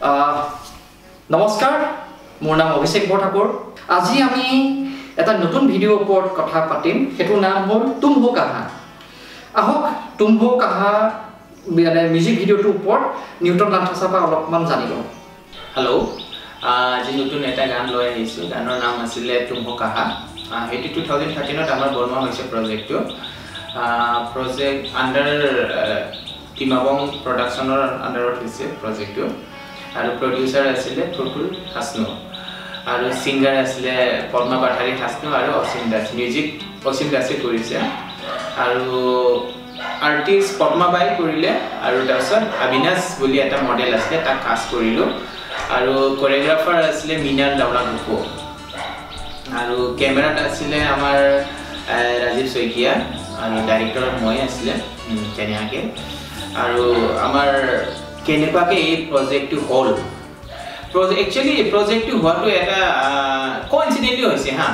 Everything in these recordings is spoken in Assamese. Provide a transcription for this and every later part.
নমস্কাৰ, মোৰ নাম অভিষেক বৰঠাকুৰ। আজি আমি এটা নতুন ভিডিঅ'ৰ ওপৰত কথা পাতিম, সেইটোৰ নাম হ'ল তুম হো কাহা। আহক তুম হো কাহা মানে মিউজিক ভিডিঅ'টোৰ ওপৰত নিউটন লাংথাচাৰ পৰা অলপমান জানি লওঁ। হেল্ল', আজি নতুন এটা গান লৈ আহিছোঁ। গানৰ নাম আছিলে তুম হো কাহা। সেইটো 2013ত আমাৰ বনোৱা হৈছে প্ৰজেক্টটো। প্ৰজেক্ট আণ্ডাৰ টিমাবং প্ৰডাকশ্যনৰ আণ্ডাৰত হৈছে প্ৰজেক্টটো, আৰু প্ৰডিউচাৰ আছিলে প্ৰফুল হাছনু, আৰু ছিংগাৰ আছিলে পদ্মা পাঠাৰী হাছনু আৰু অসীম দাস। মিউজিক অসীম দাসে কৰিছে, আৰু আৰ্টিষ্ট পদ্মা বাই কৰিলে, আৰু তাৰপিছত অবিনাশ বুলি এটা মডেল আছিলে, তাক কাষ্ট কৰিলোঁ, আৰু কৰিঅ'গ্ৰাফাৰ আছিলে মৃণাল দাওৰা গুপু, আৰু কেমেৰাত আছিলে আমাৰ ৰাজীৱ শইকীয়া, আৰু ডাইৰেক্টৰ মই আছিলে তেনেকুৱাকৈ। আৰু আমাৰ কেনেকুৱাকৈ এই প্ৰজেক্টটো হ'ল, একচুৱেলি প্ৰজেক্টটো হোৱাটো এটা কোইনচিডেণ্টলি হৈছে হা।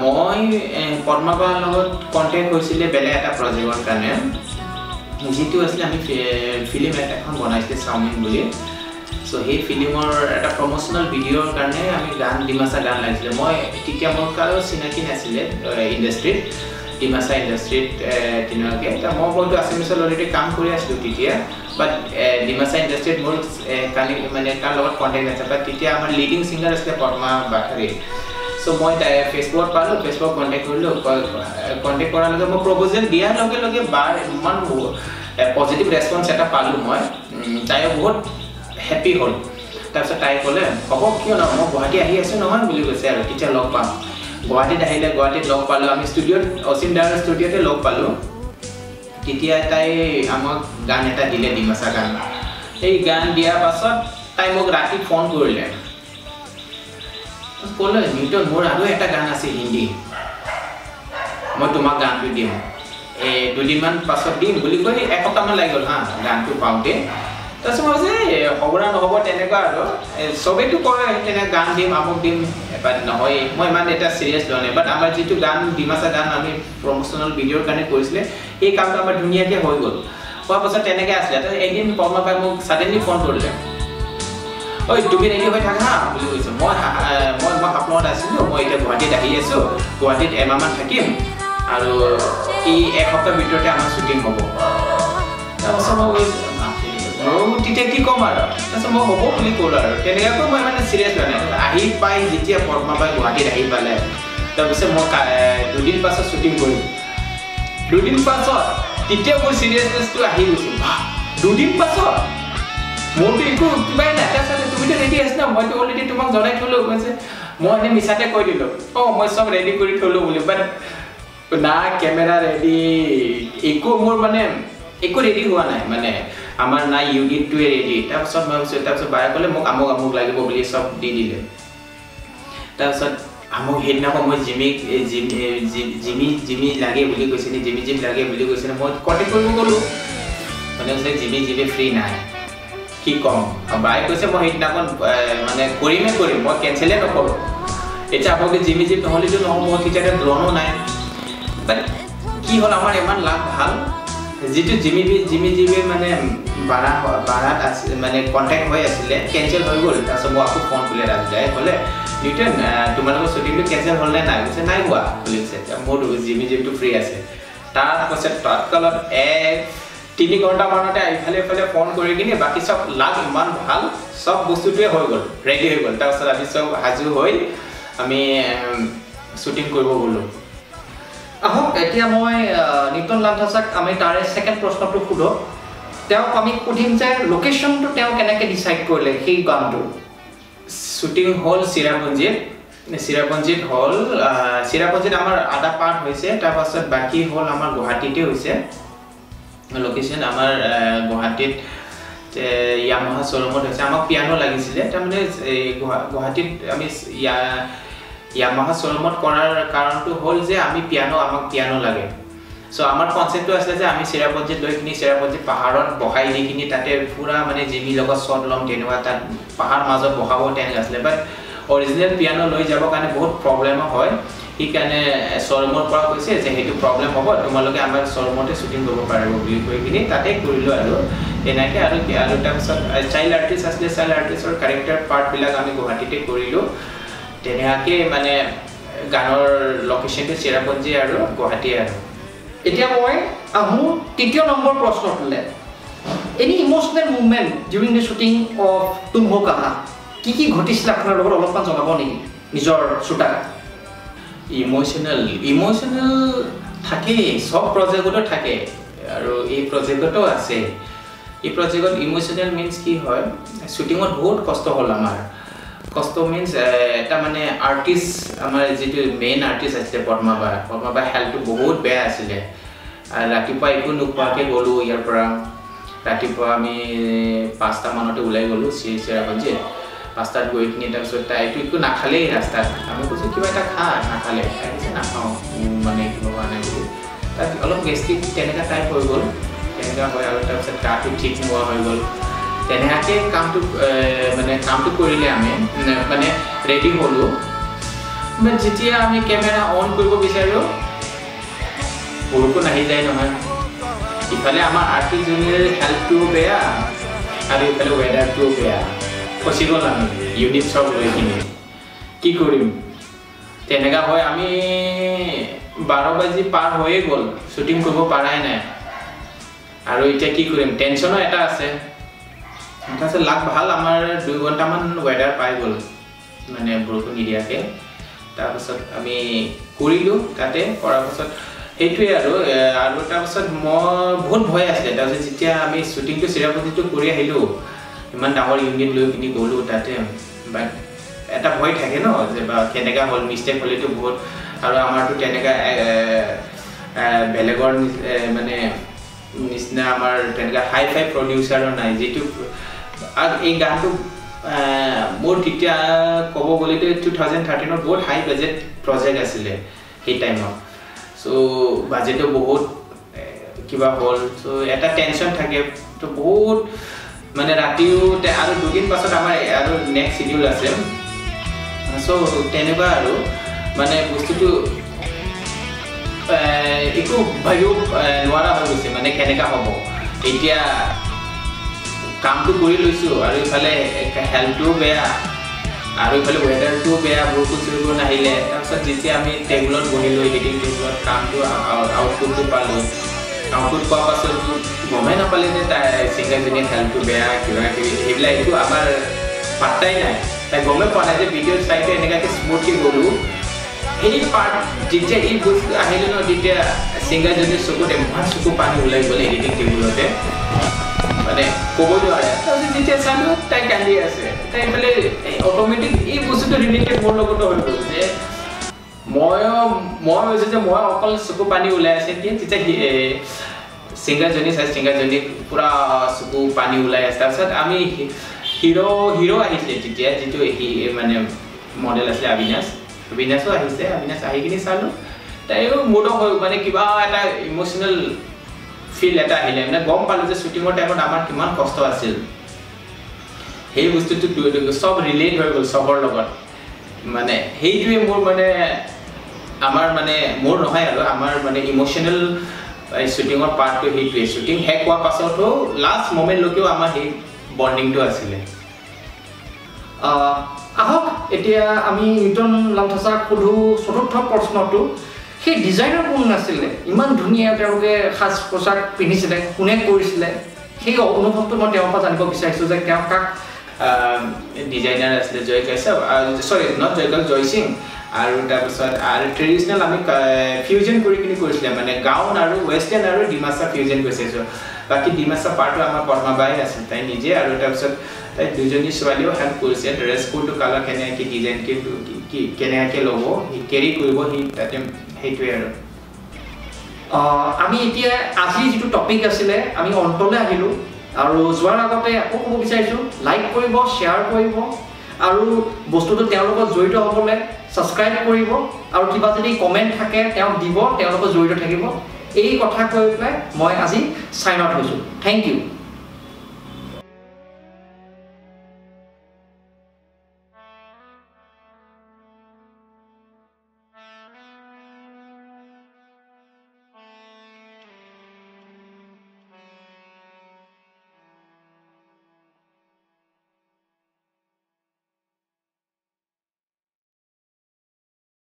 মই পদ্মাবাৰ লগত কণ্টেক্ট হৈছিলে বেলেগ এটা প্ৰজেক্টৰ কাৰণে, যিটো আছিলে আমি ফিল্ম এখন বনাইছিলে চাওমিন বুলি। চ' সেই ফিল্মৰ এটা প্ৰমোচনেল ভিডিঅ'ৰ কাৰণে আমি গান, ডিমাচা গান লাগিছিলে। মই তেতিয়া মোৰ কাৰো চিনাকি নাছিলে ইণ্ডাষ্ট্ৰীত, ডিমাচা ইণ্ডাষ্ট্ৰীত তেনেকুৱাকৈ। মই মইতো আছামিছত অলৰেডি কাম কৰি আছিলোঁ তেতিয়া, বাট ডিমাচা ইণ্ডাষ্ট্ৰীত মোৰ কালি মানে তাৰ লগত কণ্টেক্ট নাছিলে। বাট তেতিয়া আমাৰ লিডিং ছিংগাৰ আছিলে পদ্মা বাঠাৰী। চ' মই তাই ফেচবুকত পালোঁ, ফেচবুকত কণ্টেক্ট কৰিলোঁ। কণ্টেক্ট কৰাৰ লগে মই প্ৰপ'জেল দিয়াৰ লগে লগে বাৰ ইমান পজিটিভ ৰেচপঞ্চ এটা পালোঁ মই। তাইও বহুত হেপী হ'ল। তাৰপিছত তাই ক'লে হ'ব কিয় নহয়, মই গুৱাহাটী আহি আছোঁ নহয় বুলি কৈছে, আৰু তেতিয়া লগ পাম। গুৱাহাটীত আহিলে, গুৱাহাটীত লগ পালোঁ আমি ষ্টুডিঅ'ত, অসীম দাৰ ষ্টুডিঅ'তে লগ পালোঁ। তেতিয়া তাই আমাক গান এটা দিলে, ডিমাচা গান। সেই গান দিয়াৰ পাছত তাই মোক ৰাতি ফোন কৰিলে, ক'লে নিউটন মোৰ আৰু এটা গান আছে হিন্দী, মই তোমাক গানটো দিম, এই দুদিনমান পাছত দিম বুলি কৈ এসপ্তাহমান লাগি গ'ল হা গানটো পাওঁতে। তাৰপিছত মই ভাবিছোঁ হ'ব না নহ'ব তেনেকুৱা, আৰু চবেইতো কয় তেনে গান দিম আমুক দিম, বাট নহয়, মই ইমান এটা চিৰিয়াছ লোৱা নাই। বাট আমাৰ যিটো গান ডিমাচা গান আমি প্ৰমোচনেল ভিডিঅ'ৰ কাৰণে কৰিছিলে, সেই কামটো আমাৰ ধুনীয়াকৈ হৈ গ'ল। হোৱাৰ পাছত তেনেকৈ আছিলে। তাৰপিছত এদিন পদ্মাবাই মোক ছাডেনলি ফোন কৰিলে, ঐ তুমি ৰেডি হৈ থাকা হা বুলি কৈছে। মই মই মই হাফলঙত আছিলোঁ, মই এতিয়া গুৱাহাটীত আহি আছোঁ, গুৱাহাটীত এমাহমান থাকিম, আৰু এই এসপ্তাহৰ ভিতৰতে আমাৰ শ্বুটিং হ'ব। তাৰপাছত মই মোৰ তেতিয়া কি ক'ম আৰু, তাৰপিছত মই হ'ব বুলি ক'লোঁ আৰু তেনেকুৱাকৈ মই মানে চিৰিয়াছ লোৱা নাই। আহি পাই যেতিয়া পদ্মাবাই গুৱাহাটীত আহি পালে, তাৰপিছত মই দুদিন পাছত শ্বুটিং কৰিম। দুদিন পাছত তেতিয়া মোৰ চিৰিয়াছনেছটো আহি গৈছিল, বাহ দুদিন পাছত মোৰতো একো কিবাই নাই। তাৰপিছত তুমিতো ৰেডি আছা ন, মইতো অলৰেডি তোমাক জনাই থ'লোঁ। কৈছে মই এনেই মিছাতে কৈ দিলোঁ, অঁ মই চব ৰেডি কৰি থ'লোঁ বুলি, বাট না কেমেৰা ৰেডি, একো মোৰ মানে একো ৰেডি হোৱা নাই, মানে আমাৰ না ইউনিটটোৱে ৰেডি। তাৰপিছত মই ভাবিছোঁ, তাৰপিছত বায়ে ক'লে মোক আমুক আমুক লাগিব বুলি চব দি দিলে। তাৰপিছত আমুক সেইদিনাখন মই জিমিক জিমি জিমি লাগে বুলি কৈছিলে, জিমি জিম লাগে বুলি কৈছিলে, মই কণ্টেক্ট কৰিব গ'লোঁ, মানে কৈছে জিমি জিমি ফ্ৰী নাই, কি ক'ম। বায়ে কৈছে মই সেইদিনাখন মানে কৰিমেই কৰিম, মই কেঞ্চেলেই নকৰোঁ। এতিয়া আপোনালোকে জিমি জিম নহ'লেতো নহ'ব, তেতিয়া ড্ৰোনো নাই। বাট কি হ'ল, আমাৰ ইমান লাভ ভাল, যিটো জিমি জিমি জিমি মানে বাৰাত আছে মানে কণ্টেক্ট হৈ আছিলে, কেঞ্চেল হৈ গ'ল। তাৰপিছত মই আকৌ ফোন কৰিলে, ৰাজুদাই ক'লে নিউটন তোমালোকৰ শ্বুটিংটো কেঞ্চেল হ'ল নে নাই? কৈছে নাই হোৱা বুলি কৈছে, মোৰ জিমি জিমটো ফ্ৰী আছে। তাৰপাছত তৎকালত 1-3 ঘণ্টামানতে ইফালে ইফালে ফোন কৰি কিনে বাকী চব লাভ ইমান ভাল, চব বস্তুটোৱে হৈ গ'ল, ৰেডি হৈ গ'ল। তাৰপিছত আমি চব সাজু হৈ আমি শ্বুটিং কৰিব গ'লোঁ। আহক এতিয়া মই নিউটন লাংথাচাক আমি তাৰে ছেকেণ্ড প্ৰশ্নটো সোধোঁ। তেওঁক আমি সুধিম যে লোকেশ্যনটো তেওঁ কেনেকৈ ডিচাইড কৰিলে সেই গানটো। শ্বুটিং হ'ল চিৰাপুঞ্জীত, চিৰাপুঞ্জীত হ'ল, চিৰাপুঞ্জীত আমাৰ আধা পাৰ্ট হৈছে, তাৰপাছত বাকী হ'ল আমাৰ গুৱাহাটীতে হৈছে লোকেশ্যন। আমাৰ গুৱাহাটীত য়ামাহা শ্ব'ৰুমত হৈছে। আমাক পিয়ানো লাগিছিলে, তাৰমানে এই গুৱাহাটীত আমি য়ামাহা শ্ব'ৰুমত কৰাৰ কাৰণটো হ'ল যে আমি পিয়ানো, আমাক পিয়ানো লাগে। চ' আমাৰ কনচেপ্টটো আছিলে যে আমি চিৰাপুঞ্জীত লৈ কিনি চিৰাপুঞ্জীত পাহাৰত বহাই দি কিনি তাতে পূৰা মানে জিমিৰ লগত শ্বট ল'ম তেনেকুৱা, তাত পাহাৰ মাজত বহাব তেনেকুৱা আছিলে। বাট অৰিজিনেল পিয়ানো লৈ যাবৰ কাৰণে বহুত প্ৰব্লেমো হয়, সেইকাৰণে শ্ব'ৰুমৰ পৰা কৈছে যে সেইটো প্ৰব্লেম হ'ব, তোমালোকে আমাৰ শ্ব'ৰুমতে শ্বুটিং কৰিব পাৰিব বুলি কৈ কিনি তাতে কৰিলোঁ আৰু তেনেকৈ। আৰু আৰু তাৰপিছত চাইল্ড আৰ্টিষ্ট আছিলে, চাইল্ড আৰ্টিষ্টৰ কেৰেক্টাৰ পাৰ্টবিলাক আমি গুৱাহাটীতে কৰিলোঁ। তেনেকুৱাকৈ মানে গানৰ লোকেশ্যনটো চেৰাপুঞ্জী আৰু গুৱাহাটী। আৰু এতিয়া মই আহোঁ তৃতীয় number প্ৰশ্নটোলৈ। Any emotional moment during the shooting of Tum Ho Kahan, কি কি ঘটিছিলে আপোনাৰ লগত অলপমান জনাব নেকি নিজৰ শ্ৰোতাক? ইম'চনেল থাকেই, চব প্ৰজেক্টতো থাকে আৰু এই প্ৰজেক্টতো আছে। এই প্ৰজেক্টত ইম'চনেল মিনছ কি হয়, শ্বুটিঙত বহুত কষ্ট হ'ল আমাৰ। কষ্ট মিনছ এটা মানে আৰ্টিষ্ট, আমাৰ যিটো মেইন আৰ্টিষ্ট আছিলে পদ্মাবা, পদ্মাবা হেল্থটো বহুত বেয়া আছিলে। ৰাতিপুৱা একো নোখোৱাকৈ গ'লোঁ ইয়াৰ পৰা, ৰাতিপুৱা আমি 5টামানতে ওলাই গ'লোঁ চেৰাপুঞ্জীত। 5টাত গৈ কিনি তাৰপিছত তাইতো একো নাখালেই ৰাস্তাত। আমি কৈছোঁ কিবা এটা খা, নাখালে। তাই কৈছে নাখাওঁ, মানে কিবা হোৱা নাই বুলি। তাত অলপ গেষ্ট্ৰিক তেনেকুৱা টাইপ হৈ গ'ল, তেনেকুৱা হয়। আৰু তাৰপিছত গাটো ঠিক নোহোৱা হৈ গ'ল। তেনেকুৱাকৈ কামটো মানে কামটো কৰিলে আমি মানে ৰেডি হ'লোঁ। বাট যেতিয়া আমি কেমেৰা অন কৰিব বিচাৰোঁ, বৰষুণ আহি যায় নহয়। ইফালে আমাৰ আৰ্টিষ্টজনীৰ হেল্থটোও বেয়া আৰু ইফালে ৱেডাৰটোও বেয়া। ফচি গ'ল আমি ইউনিট চব লৈ কিনি, কি কৰিম তেনেকুৱা হয়। আমি 12 বাজি পাৰ হৈয়ে গ'ল, শ্বুটিং কৰিব পৰাই নাই। আৰু এতিয়া কি কৰিম, টেনশ্যনো এটা আছে। তাৰপিছত লাক ভাল, আমাৰ 2 ঘণ্টামান ৱেডাৰ পাই গ'ল, মানে বৰষুণ নিদিয়াকৈ। তাৰপাছত আমি কৰিলোঁ তাতে, কৰাৰ পাছত সেইটোৱে আৰু। আৰু তাৰপাছত মই বহুত ভয় আছিলে। তাৰপিছত যেতিয়া আমি শ্বুটিংটো চেৰাপুঞ্জীটো কৰি আহিলোঁ, ইমান ডাঙৰ ইউনিট লৈ কিনি গ'লোঁ তাতে, বাট এটা ভয় থাকে ন যে বা কেনেকুৱা হ'ল, মিষ্টেক হ'লেতো বহুত। আৰু আমাৰতো তেনেকুৱা বেলেগৰ মানে নিচিনা আমাৰ তেনেকুৱা হাই ফাই প্ৰডিউচাৰো নাই যিটো। আৰু এই গানটো মোৰ তেতিয়া ক'ব গ'লেতো 2013ত বহুত হাই বাজেট প্ৰজেক্ট আছিলে সেই টাইমত। চ' বাজেটো বহুত কিবা হ'ল, চ' এটা টেনশ্যন থাকে। ত' বহুত মানে ৰাতিও, আৰু দুদিন পাছত আমাৰ আৰু নেক্সট চিডিউল আছে। চ' তেনেকুৱা আৰু মানে বস্তুটো একো ভাবিব নোৱাৰা হৈ গৈছে, মানে কেনেকুৱা হ'ব। এতিয়া কামটো কৰি লৈছোঁ আৰু ইফালে হেল্থটোও বেয়া আৰু ইফালে ৱেডাৰটোও বেয়া, বৰষুণ চৰষুণ আহিলে। তাৰপিছত যেতিয়া আমি টেবুলত বহিলোঁ, এডিটিং টেবুলত কামটো আউটপুটটো পালোঁ। আউটপুট পোৱাৰ পাছত গমেই নাপালে যে তাই ছিংগাৰজনীৰ হেল্থটো বেয়া কিবা কিবি সেইবিলাক একো আমাৰ পাত্তাই নাই। তাই গমেই পোৱা নাই যে ভিডিঅ' চাইটো এনেকুৱাকৈ স্মুথলি গ'লোঁ। সেই পাৰ্ট যেতিয়া এই বস্তু আহিলে ন, তেতিয়া ছিংগাৰজনীৰ চকুত ইমান চকু পানী ওলাই গ'ল এডিটিং টেবুলতে, মানে ক'ব নোৱাৰে। তাৰপিছত যেতিয়া চালোঁ তাই কান্দি আছে, তাই এইফালে অট'মেটিক এই বস্তুটো ৰিলেটেড মোৰ লগতো হৈ গ'ল যে মই ভাবিছোঁ যে মই অকল চকু পানী ওলাই আছে কি। তেতিয়া ছিংগাৰজনী চাই, ছিংগাৰজনীক পূৰা চকু পানী ওলাই আছে। তাৰপিছত আমি হিৰ' আহিছিলে তেতিয়া, যিটো মানে মডেল আছিলে অবিনাশ, অবিনাশো আহিছে। অবিনাশ আহি কিনি চালোঁ, তাইও মুড অফ হৈ মানে কিবা এটা ইম'চনেল ফিল এটা আহিলে। মানে গম পালোঁ যে শ্বুটিঙৰ টাইমত আমাৰ কিমান কষ্ট আছিল, সেই বস্তুটো চব ৰিলেট হৈ গ'ল চবৰ লগত। মানে সেইটোৱে মোৰ মানে আমাৰ মানে মোৰ নহয় আৰু আমাৰ মানে ইম'চনেল শ্বুটিঙৰ পাৰ্টটো সেইটোৱে। শ্বুটিং শেষ হোৱাৰ পাছতো লাষ্ট মমেণ্টলৈকেও আমাৰ সেই বণ্ডিংটো আছিলে। আহক এতিয়া আমি নিউটন লাংথাচাক সোধোঁ চতুৰ্থ প্ৰশ্নটো। সেই ডিজাইনাৰ কোন আছিলে? ইমান ধুনীয়া তেওঁলোকে সাজ পোছাক পিন্ধিছিলে, কোনে কৰিছিলে? সেই অনুভৱটো মই তেওঁৰ পৰা জানিব বিচাৰিছোঁ যে তেওঁ কাক ডিজাইনাৰ আছিলে। জয় কাশ্যপ, চৰি not Jay Kashyap, জয় সিং। আৰু তাৰপিছত আৰু ট্ৰেডিশ্যনেল আমি ফিউজন কৰি কিনি কৰিছিলে, মানে গাউন আৰু ৱেষ্টাৰ্ণ আৰু ডিমাচা ফিউজন কৰিছে। বাকী ডিমাচা পাৰ্টটো আমাৰ পদ্মাবাই আছিল, তাই নিজে। আৰু তাৰপিছত তাই দুজনী ছোৱালীও হেল্প কৰিছে, ড্ৰেছ কোডটো কালাৰ কেনেকৈ ডিজাইন কি কেনেকৈ ল'ব, সি কেৰি কৰিব, সি তাতে সেইটোৱে। আৰু আমি এতিয়া আজি যিটো টপিক আছিলে আমি অন্তলৈ আহিলোঁ। আৰু যোৱাৰ আগতে আকৌ ক'ব বিচাৰিছোঁ, লাইক কৰিব, শ্বেয়াৰ কৰিব আৰু বস্তুটো তেওঁলোকত জড়িত হ'বলৈ ছাবস্ক্ৰাইব কৰিব আৰু কিবা যদি কমেণ্ট থাকে তেওঁক দিব, তেওঁলোকত জড়িত থাকিব। এই কথা কৈ পেলাই মই আজি চাইন আউট হৈছোঁ। Thank you.